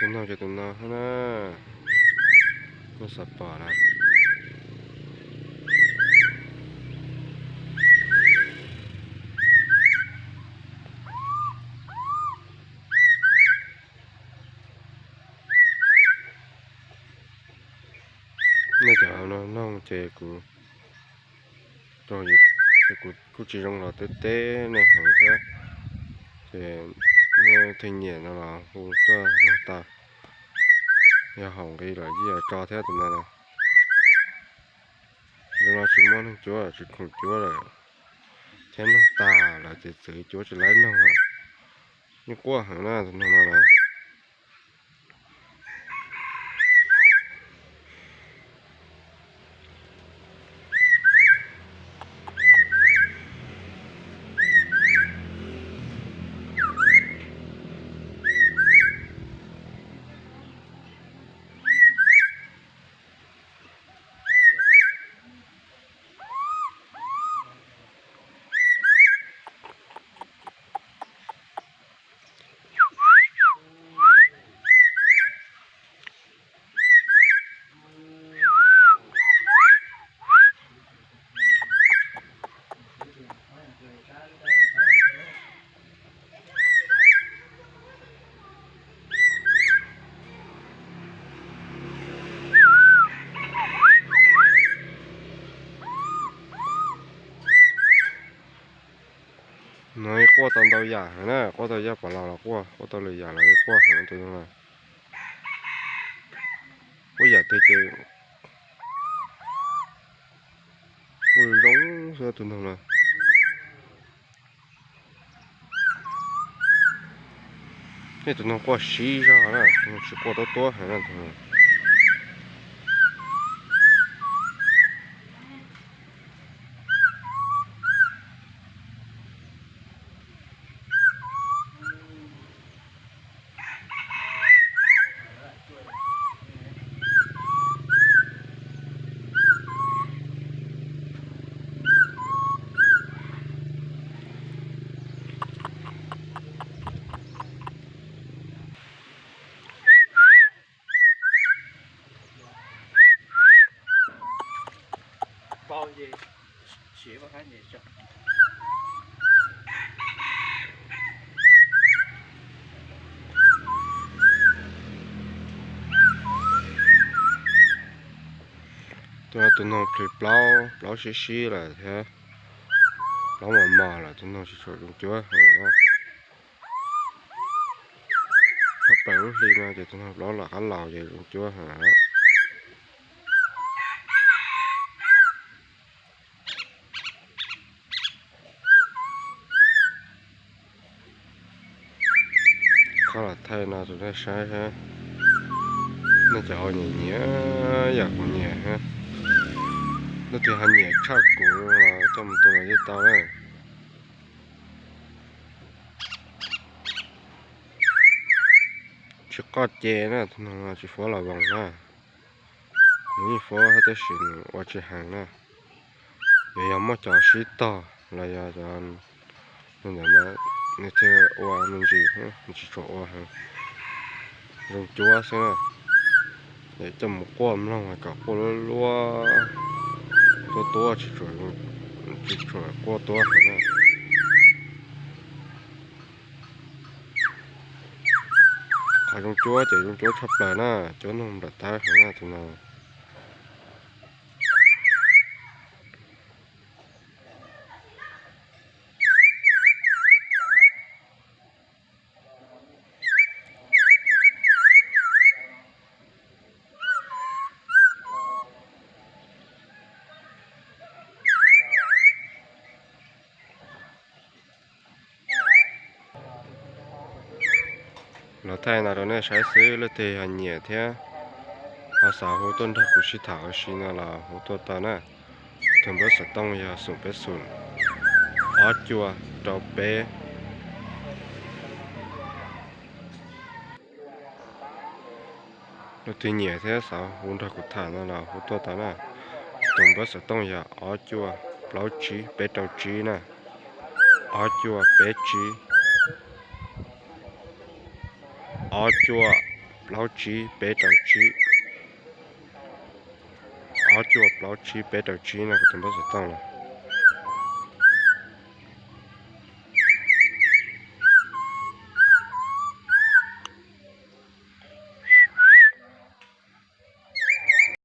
Noog ces tus no na, nej xav pom na. Nej cov no noog ces kuv, ces kuv kuj tsis zoo los teb teb nej heev thiab. Ces nej leej twg nyiam no los hu tuaj noog tau. Yog haum nqi lawm yeej yuav tso thiab tus no na. Tus no tsis muaj noog cuab, tsis khoom cuab lawm, thiab noog tas lawm ces txwv cuab tsis laib noog. Yeej quaj heev na tus noog no na. No quaj tau ntau yam heev na, quaj tau yaj pov los los quaj, quaj tau lwm yam los quaj heev tus no. Quaj yam twg ces quaj zoo xwb tus noog no. Tej tus noog quaj siv zog na, tus noog tsis quaj tuab tuab heev na tus no. Tus no tus noog plhis plaub, plaub sib sib lawm thiab, plaub mos mos lawm, tus noog tsis tshua zoo cuab heev na. Tshaj plaws lub hli no ces tus noog plaub lam qab laus ces zoo cuab heev. Qhov los thaij no rau nej saib, nej cov uas nyiam nyiam yam kuv nyiam, leej twg ho nyiam tshaj kuv los coj mus tu los yeej tau na. Tsis qoj ce na, tus noog no tsis fuab los voos na. Nws yeej fuab tab sis nws ua tsis heev na. Yog, yog muaj cov sib tog los yog cov ntawd mas nws thiaj ua me ntsis, nws tsis tshua ua heev, zoo cuab xwb na. Es coj mus quaj mloog kom quaj luab luab, tuab tuab, tsis tshua quaj tuab heev na. Qhov zoo cuab ces zoo cuab tshaj plaws na, cuab noog nplam tab heev na tus no. Los thaij no rau nej saib xwb, leej twg ho nyiam thiab ho xav hu tuaj nrog kuv sib tham ua si no los hu tuaj tau na. Tus npawb xov tooj yog xoom peb xoom, ob cuaj rau peb. Leej twg nyiam thiab xav hu nrog kuv tham no los hu tuaj tau na. Tus npawb xov tooj yog ob cuaj plaub tsib peb rau tsib na, ob cuaj peb tsib, ob cuaj plaub tsib peb rau tsib. Ob cuaj plaub tsib peb rau tsib no kuv tus npawb xov tooj no.